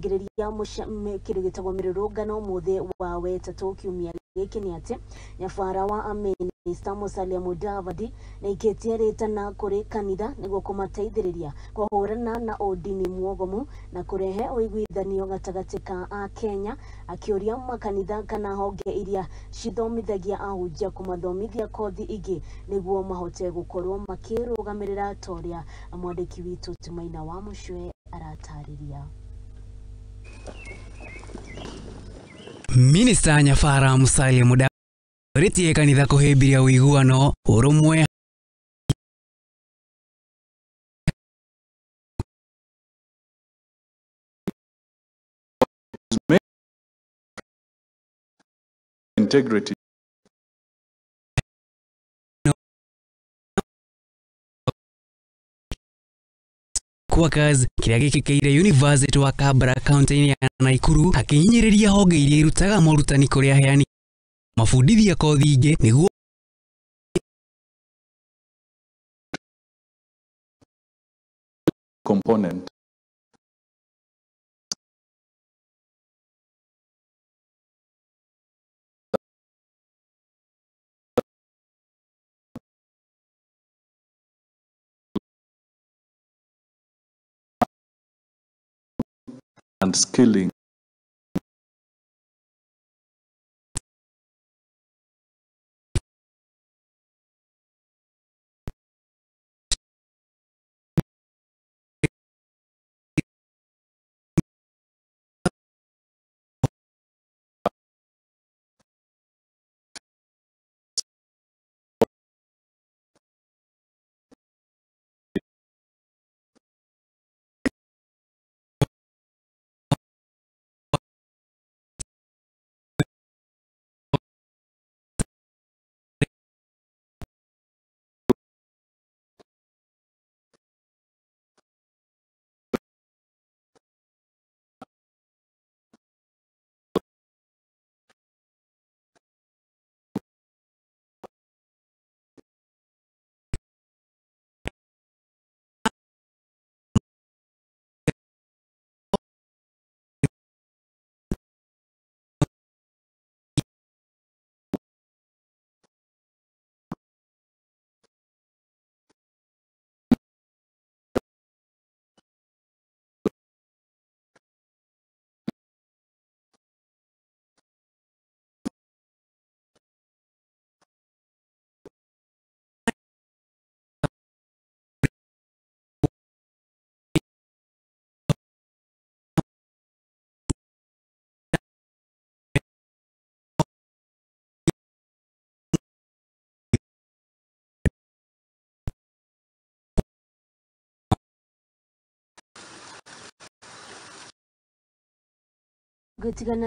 Agĩcũngĩrĩria kĩndũ gĩtagwo mĩrũrũngano mũthĩ wa wetatũ kiumia gĩkĩ nĩ atĩ nyabara wa minista Musalia Mudavadi nĩaikĩtie rĩtana kũrĩ kanitha nĩguo kũmateithĩrĩria kũhũrana na ũndini mwogomu na kũrehe ũiguithanio gatagatĩ ka Akenya, akĩũria makanitha kana honge iria cithomithagia ahunjia kũmathomithia kothi ingĩ nĩguo mahote gũkorwo makĩrũgamĩrĩra ta ũrĩa mwandĩki witũ Tumaina wa Mũcwe aratarĩria. Minista Nyabara Musalia Mudavadi orĩtie kanitha kũhĩmbĩria ũiguano, ũrũmwe integrity Quakers kĩrĩa gĩkĩkĩire University wa Kabra kaunti-inĩ ya Nakuru, akĩhinyĩrĩria honge iria irutaga morutani kũrĩ aheani mabundithia kothi ingĩ nĩguo component and skilling gũtigana.